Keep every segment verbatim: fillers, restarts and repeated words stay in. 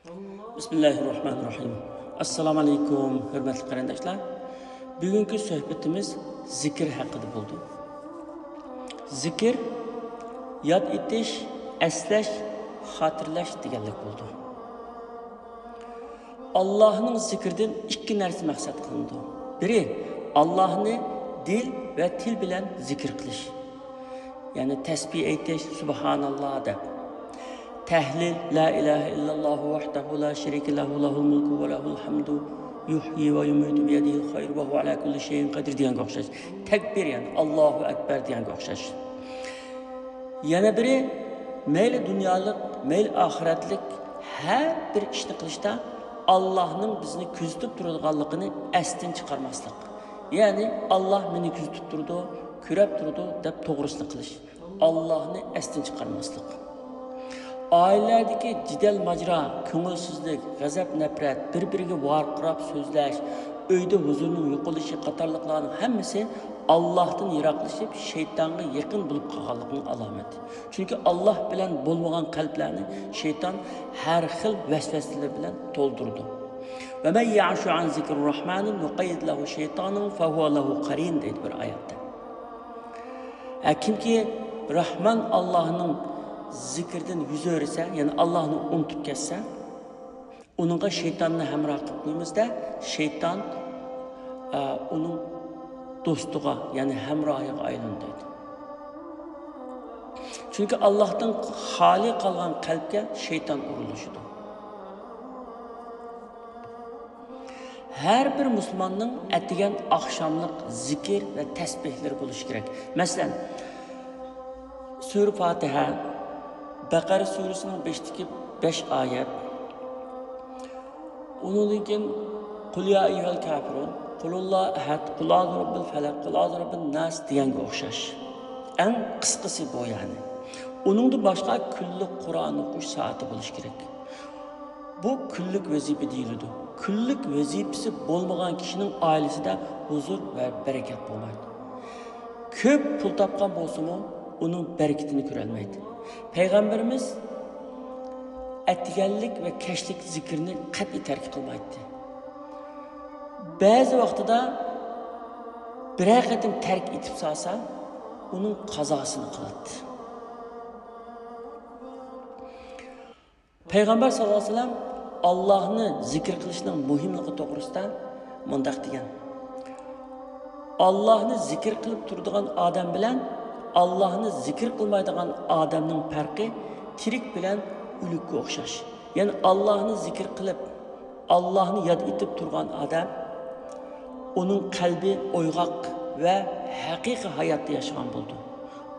بىسمىللاھىررەھمانىررەھىم. ئەسسالامۇ ئەلەيكۇم، ھۆرمەتلىك قېرىنداشلار. بۈگۈنكى سۆھبىتىمىز زىكىر ھەققىدە بولىدۇ. زىكىر، ياد ئېتىش، ئەسلەش، خاتىرىلەش دېگەنلىك بولىدۇ. ئاللاھنىڭ زىكرىدىن ئىككى نەرسە مەقسەت قىلىنىدۇ. بىرى، ئاللاھنى دىل ۋە تىل بىلەن زىكىر قىلىش. يەنى تەسبىھ ئېيتىش، سۇبھاناللا دەپ. تەھلىل، لا ئىلاھە ئىللاللاھۇ ۋەھدەھۇ لا شەرىكە لەھۇ، لەھۇل مۇلكۇ ۋە لەھۇل ھەمدۇ، يۇھيى ۋە يۇمىتۇ بىيەدىھىل خەير ۋە ھۇۋە ئەلا كۇللى شەيئىن قەدىر دېگەنگە ئوخشاش. تەكبىر، يەنى ئاللاھۇ ئەكبەر دېگەنگە ئوخشاش. يەنە بىرى، مەيلى دۇنيالىق، مەيلى ئاخىرەتلىك ھەر بىر ئىشنى قىلىشتا ئاللاھنىڭ بىزنى كۆزىتىپ تۇرىدىغانلىقىنى ئەستىن چىقارماسلىق. يەنى، ئاللاھ مېنى كۆزىتىپ تۇرىدۇ، كۆرەپ تۇرىدۇ دەپ توغرىسىنى قىلىش. ئاللاھنى ئەستىن چىقارماسلىق. ئائىلىلەردىكى جېدەل ماجىرا، كۆڭۈلسىزلىك، غەزەپ-نەپرەت، بىر-بىرىگە ۋارقىراپ سۆزلەش، ئۆيدە ھۇزۇرنىڭ يوقىلىشى قاتارلىقلارنىڭ ھەممىسى ئاللاھتىن يىراقلىشىپ، شەيتانغا يېقىن بولۇپ قالغانلىقىنىڭ ئالامىتى. چۈنكى ئاللاھ بىلەن بولمىغان قەلبلەرنى شەيتان ھەر خىل ۋەسۋەسىلەر بىلەن تولدۇرىدۇ. «وَمَنْ يَعْشُ عَنْ ذِكْرِ الرَّحْمَنِ نُقَيِّضْ لَهُ شَيْطَانًا فَهُوَ لَهُ قَرِينٌ» دەيدۇ بىر ئايەتتە. ھە، كىمكى راھمان ئاللاھنىڭ زىكرىدىن يۈز ئۆرۈسە، يەنى ئاللاھنى ئۇنتۇپ كەتسە، ئۇنىڭغا شەيتاننى ھەمراھ قىلىپ قويىمىز-دە، شەيتان، ئە، ئۇنىڭ دوستىغا، يەنى ھەمراھىغا ئايلىنىدۇ دەيدۇ. چۈنكى ئاللاھتىن خالىي قالغان قەلبكە شەيتان ئورۇنلىشىدۇ. ھەر بىر مۇسۇلماننىڭ ئەتىگەن ئاخشاملىق زىكىر ۋە تەسبىھلىرى بولۇشى كېرەك. مەسىلەن، سۈرە فاتىھە، بەقەرە سۈرىسىنىڭ بېشىدىكى بەش ئايەت، ئۇنىڭدىن كېيىن قۇل يا ئەييۇھەل كافىرۇن، قۇلۇللا ئەھەد، قۇل ئەئۇزۇ بىرەببىل فەلەق، قۇل ئەئۇزۇ بىرەببىن ناس دېگەنگە ئوخشاش. ئەڭ قىسقىسى بۇ، يەنى. ئۇنىڭدىن باشقا كۈنلۈك قۇرئان ئوقۇش سائىتى بولۇشى كېرەك. بۇ كۈنلۈك ۋەزىپە دېيىلىدۇ. كۈنلۈك ۋەزىپىسى بولمىغان كىشىنىڭ ئائىلىسىدە ھۇزۇر ۋە بەرىكەت بولمايدۇ. كۆپ پۇل تاپقان بولسىمۇ، ئۇنىڭ بەرىكىتىنى كۆرەلمەيدۇ. پەيغەمبىرىمىز ئەتىگەنلىك ۋە كەچلىك زىكىرنى قەتئىي تەرك قىلمايتتى. بەزى ۋاقتىدا بىرەر قېتىم تەرك ئېتىپ سالسا، ئۇنىڭ قازاسىنى قىلاتتى. پەيغەمبەر ساللاللاھۇ ئەلەيھى ۋەسەللەم ئاللاھنى زىكىر قىلىشنىڭ مۇھىملىقى توغرىسىدا مۇنداق دېگەن: «ئاللاھنى زىكىر قىلىپ تۇرىدىغان ئادەم بىلەن ئاللاھنى زىكىر قىلمايدىغان ئادەمنىڭ پەرقى تىرىك بىلەن ئۆلۈككە ئوخشاش.» يەنى ئاللاھنى زىكىر قىلىپ، ئاللاھنى ياد ئېتىپ تۇرغان ئادەم، ئۇنىڭ قەلبى ئويغاق ۋە ھەقىقىي ھاياتتا ياشىغان بولىدۇ.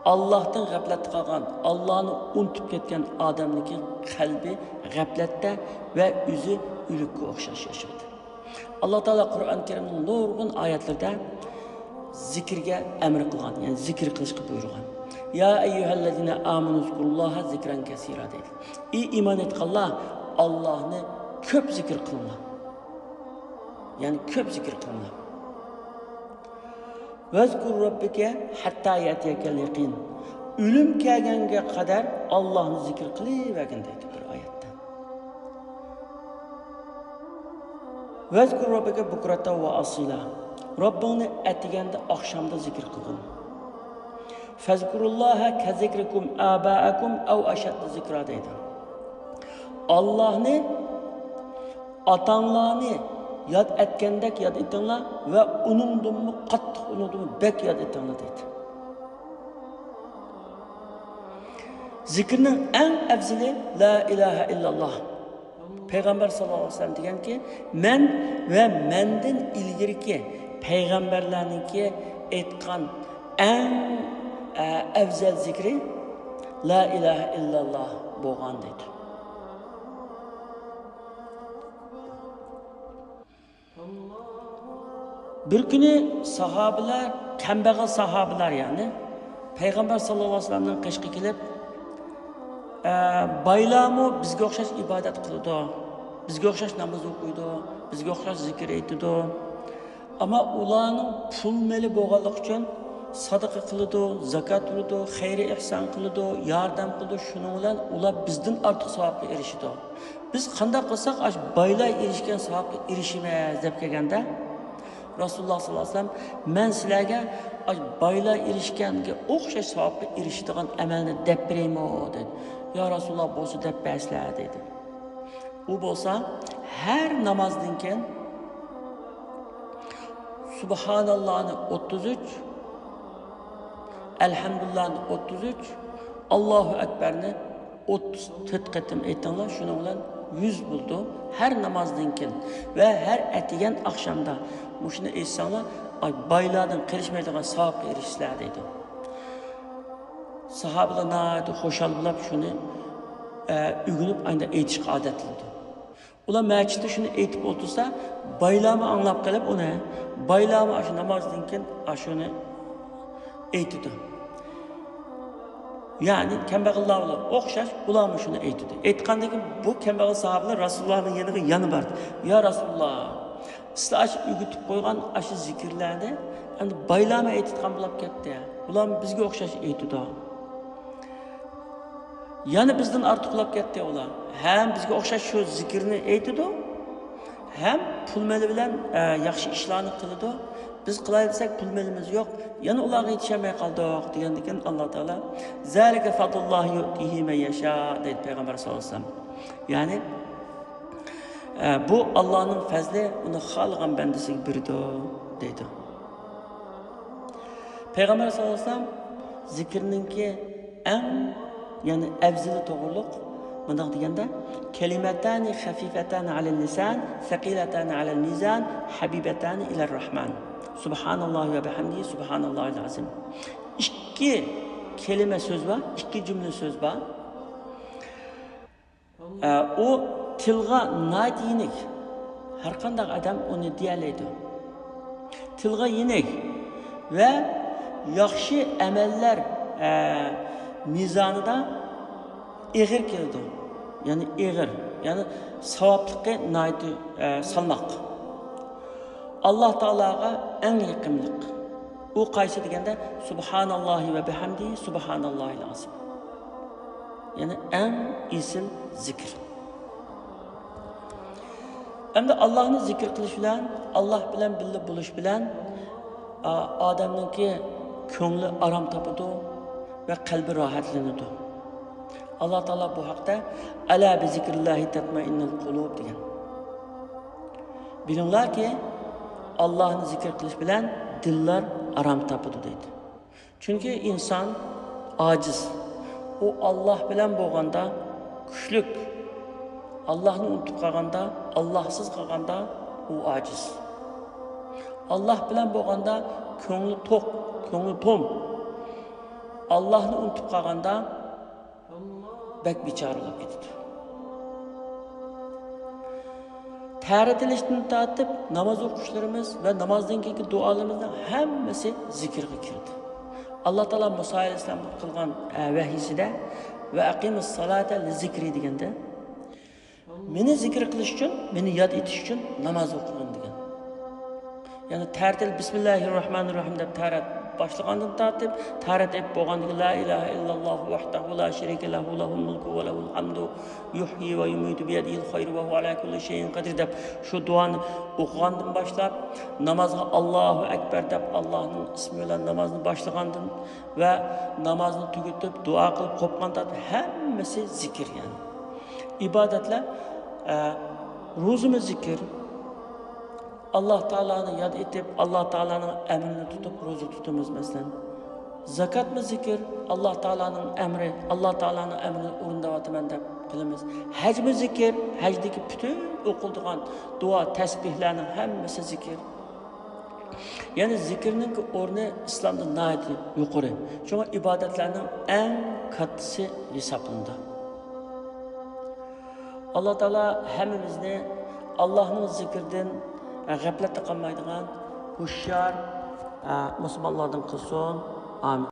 ئاللاھتىن غەپلەتتە قالغان، ئاللاھنى ئۇنتۇپ كەتكەن ئادەمنىڭكى قەلبى غەپلەتتە ۋە ئۆزى ئۆلۈككە ئوخشاش ياشايدۇ. ئاللا تائالا قۇرئان كەرىمنىڭ نۇرغۇن ئايەتلىرىدە زىكىرگە ئەمر قىلغان، يەنى زىكىر قىلىشقا بۇيرۇغان. يا ئەييۇھەللەزىنە ئامەنۇ ئۇزكۇرۇللاھە زىكرەن كەسىرا دەيدۇ. ئى ئىمان ئېيتقانلار، ئاللاھنى كۆپ زىكىر قىلىڭلار. يەنى كۆپ زىكىر قىلىڭلار. ۋەزكۇر رەببىكە ھەتتا يەتىيەكەل يەقىن. ئۆلۈم كەلگەنگە قەدەر ئاللاھنى زىكىر قىلىۋەرگىن دەيدۇ بىر ئايەتتە. ۋەزكۇر رەببىكە بۇكرەتەن ۋە ئاسىلا. رەببىڭنى ئەتىگەندە، ئاخشامدا زىكىر قىلغىن. فەزكۇرۇللاھە كەزىكرىكۇم ئابائەكۇم ئەۋ ئەشەددە زىكرا دەيدۇ. ئاللاھنى ئاتاڭلارنى ياد ئەتكەندەك ياد ئېتىڭلار ۋە ئۇنىڭدىنمۇ قاتتىق، ئۇنىڭدىنمۇ بەك ياد ئېتىڭلار دەيدۇ. زىكىرنىڭ ئەڭ ئەۋزىلى لا ئىلاھە ئىللاللا. پەيغەمبەر ساللاللاھۇ ئەلەيھى ۋەسەللەم دېگەنكى، مەن ۋە مەندىن ئىلگىرىكى پەيغەمبەرلەرنىڭكى ئېيتقان ئەڭ، ئە، ئەۋزەل زىكرى لا ئىلاھە ئىللاللا بولغان دەيدۇ. بىر كۈنى ساھابىلەر، كەمبەغەل ساھابىلەر يەنى، پەيغەمبەر ساللاللاھۇ ئەلەيھى ۋەسەللەمنىڭ قېشىغا كېلىپ، ئە، بايلارمۇ بىزگە ئوخشاش ئىبادەت قىلىدۇ، بىزگە ئوخشاش ناماز ئوقۇيدۇ، بىزگە ئوخشاش زىكىر ئېيتىدۇ. ئەمما ئۇلارنىڭ پۇل مېلى بولغانلىقى ئۈچۈن سادىقە قىلىدۇ، زاكات بېرىدۇ، خەير ئېھسان قىلىدۇ، ياردەم قىلىدۇ. شۇنىڭ بىلەن ئۇلار بىزدىن ئارتۇق ساۋابقا ئېرىشىدۇ. بىز قانداق قىلساق ئاشۇ بايلار ئېرىشكەن ساۋابقا ئېرىشىمىز دەپ كەلگەندە، رەسۇلۇللاھ سەللەللاھۇ ئەلەيھى ۋەسەللەم، مەن سىلەرگە ئاشۇ بايلار ئېرىشكەنگە ئوخشاش ساۋابقا ئېرىشىدىغان ئەمەلنى دەپ بېرەيمۇ دېدى. يا رەسۇلۇللاھ، بولسا دەپ بەرسىلە دېدى. ئۇ بولسا ھەر نامازدىن كېيىن سۇبھاناللاھنى ئوتتۇز ئۈچ، ئەلھەمدۇلىللاھنى ئوتتۇز ئۈچ، ئاللاھۇ ئەكبەرنى ئوتتۇز تۆت قېتىم ئېيتىڭلار، شۇنىڭ بىلەن يۈز بولىدۇ. ھەر نامازدىن كېيىن ۋە ھەر ئەتىگەن ئاخشامدا مۇشۇنى ئېيتساڭلار، ئاي، بايلاردىن قېلىشمايدىغان ساۋابقا ئېرىشىسىلەر دەيدۇ. ساھابىلەر ناھايىتى خۇشال بولۇپ شۇنى، ئە، ئۆگىنىپ ئاندىن ئېيتىشقا ئادەتلىنىدۇ. ئۇلار مەسچىتتە شۇنى ئېيتىپ ئولتۇرسا، بايلارمۇ ئاڭلاپ قېلىپ ئۇنى، بايلارمۇ ئاشۇ نامازدىن كېيىن ئاشۇنى ئېيتىدۇ. يەنى كەمبەغەللەر بىلەن ئوخشاش ئۇلارمۇ شۇنى ئېيتىدۇ. ئېيتقاندىن كېيىن بۇ كەمبەغەل ساھابىلەر رەسۇلۇللاھنىڭ يېنىغا يەنە باردى. يا رەسۇلۇللاھ، سىلەر ئاشۇ ئۆگىتىپ قويغان ئاشۇ زىكىرلەرنى ئەمدى بايلارمۇ ئېيتىدىغان بولۇپ كەتتى. ئۇلارمۇ بىزگە ئوخشاش ئېيتىدۇ. يەنە بىزدىن ئارتۇقلاپ كەتتى ئۇلار. ھەم بىزگە ئوخشاش شۇ زىكىرنى ئېيتىدۇ، ھەم پۇل مېلى بىلەن، ئە، ياخشى ئىشلارنى قىلىدۇ. بىز قىلاي دېسەك پۇل مېلىمىز يوق. يەنە ئۇلارغا يېتىشەلمەي قالدۇق دېگەندىن كېيىن ئاللا تائالا، «زالىكە فەدلۇللاھى يۇئتىھى مەن يەشا» دەيدۇ پەيغەمبەر سەللەللاھۇ ئەلەيھى ۋەسەللەم. يەنى، ئە، بۇ ئاللانىڭ پەزلى، ئۇنى خالىغان بەندىسىگە بېرىدۇ دەيدۇ. پەيغەمبەر سەللەللاھۇ ئەلەيھى ۋەسەللەم زىكىرنىڭكى ئەڭ، يەنى ئەۋزىلى توغرۇلۇق مۇنداق دېگەندە، «كەلىمەتانى خەفىفەتانى ئەلەل لىسان، سەقىلەتانى ئەلەل مىزان، ھەبىبەتانى ئىلەر راھمان. سۇبھاناللاھى ۋە بىھەمدىھى، سۇبھاناللاھىل ئازىم.» ئىككى كەلىمە سۆز بار، ئىككى جۈملە سۆز بار. ئە، ئۇ تىلغا ناھايىتى يېنىك. ھەرقانداق ئادەم ئۇنى دېيەلەيدۇ. تىلغا يېنىك ۋە ياخشى ئەمەللەر، ئە، مىزانىدا ئېغىر كېلىدۇ. يەنى ئېغىر، يەنى ساۋابلىقى ناھايىتى، ئە، سالماق. ئاللا تائالاغا ئەڭ يېقىملىق. ئۇ قايسى دېگەندە، سۇبھاناللاھى ۋە بىھەمدىھى، سۇبھاناللاھىل ئازىم. يەنى ئەڭ ئېسىل زىكىر. ئەمدى ئاللاھنى زىكىر قىلىش بىلەن، ئاللاھ بىلەن بىللە بولۇش بىلەن، ئا، ئادەمنىڭكى كۆڭلى ئارام تاپىدۇ ۋە قەلبى راھەتلىنىدۇ. ئاللا تائالا بۇ ھەقتە، «ئەلا بىزىكرىللاھى تەتمەئىننۇل قۇلۇب» دېگەن. بىلىڭلاركى، ئاللاھنى زىكىر قىلىش بىلەن دىللار ئارام تاپىدۇ دەيدۇ. چۈنكى ئىنسان ئاجىز. ئۇ ئاللاھ بىلەن بولغاندا كۈچلۈك. ئاللاھنى ئۇنتۇپ قالغاندا، ئاللاھسىز قالغاندا ئۇ ئاجىز. ئاللاھ بىلەن بولغاندا كۆڭلى توق، كۆڭلى توم. ئاللاھنى ئۇنتۇپ قالغاندا بەك بىچارە بولۇپ كېتىدۇ. تەھارەت ئېلىشتىن تارتىپ ناماز ئوقۇشلىرىمىز ۋە نامازدىن كېيىنكى دۇئالىرىمىزنىڭ ھەممىسى زىكىرغا كىرىدۇ. ئاللا تائالا مۇسا ئەلەيھىسسالامغا قىلغان، ئە، ۋەھىيسىدە، «ۋە ئەقىمۇس سالاتا لىزىكرى» دېگەندە، «مېنى زىكىر قىلىش ئۈچۈن، مېنى ياد ئېتىش ئۈچۈن ناماز ئوقۇڭ» دېگەن. يەنى تەھارەت ئېلىپ، «بىسمىللاھىر راھمانىر راھىم» دەپ تەھارەت باشلىغاندىن تارتىپ، تەھارەت ئېلىپ بولغاندىكىن، «لا ئىلاھە ئىللاللاھۇ ۋەھدەھۇ لا شەرىكە لەھۇ، لەھۇل مۇلكۇ ۋە لەھۇل ھەمدۇ، يۇھيى ۋە يۇمىتۇ، بىيەدىھىل خەيرۇ ۋە ھۇۋە ئەلا كۇللى شەيئىن قەدىر» دەپ شۇ دۇئانى ئوقۇغاندىن باشلاپ، نامازغا «ئاللاھۇ ئەكبەر» دەپ، ئاللاھنىڭ ئىسمى بىلەن نامازنى باشلىغاندىن ۋە نامازنى تۈگىتىپ، دۇئا قىلىپ قوپقان تارتىپ ھەممىسى زىكىر، يەنى ئىبادەتلەر، ئە، روزىمۇ زىكىر. ئاللا تائالانى ياد ئېتىپ، ئاللا تائالانىڭ ئەمرىنى تۇتۇپ روزا تۇتىمىز، مەسىلەن. زاكاتمۇ زىكىر، ئاللا تائالانىڭ ئەمرى، ئاللا تائالانىڭ ئەمرىنى ئورۇنداۋاتىمەن دەپ قىلىمىز. ھەجمۇ زىكىر، ھەجدىكى پۈتۈن ئوقۇلىدىغان دۇئا، تەسبىھلەرنىڭ ھەممىسى زىكىر. يەنى زىكىرنىڭكى ئورنى ئىسلامدا ناھايىتى يۇقىرى. شۇڭا ئىبادەتلەرنىڭ ئەڭ كاتتىسى ھېسابلىنىدۇ. ئاللا تائالا ھەممىمىزنى ئاللانىڭ زىكرىدىن غەپلەتتە قالمايدىغان ھوشيار، ئە، مۇسۇلمانلاردىن قىلسۇن. ئامىن.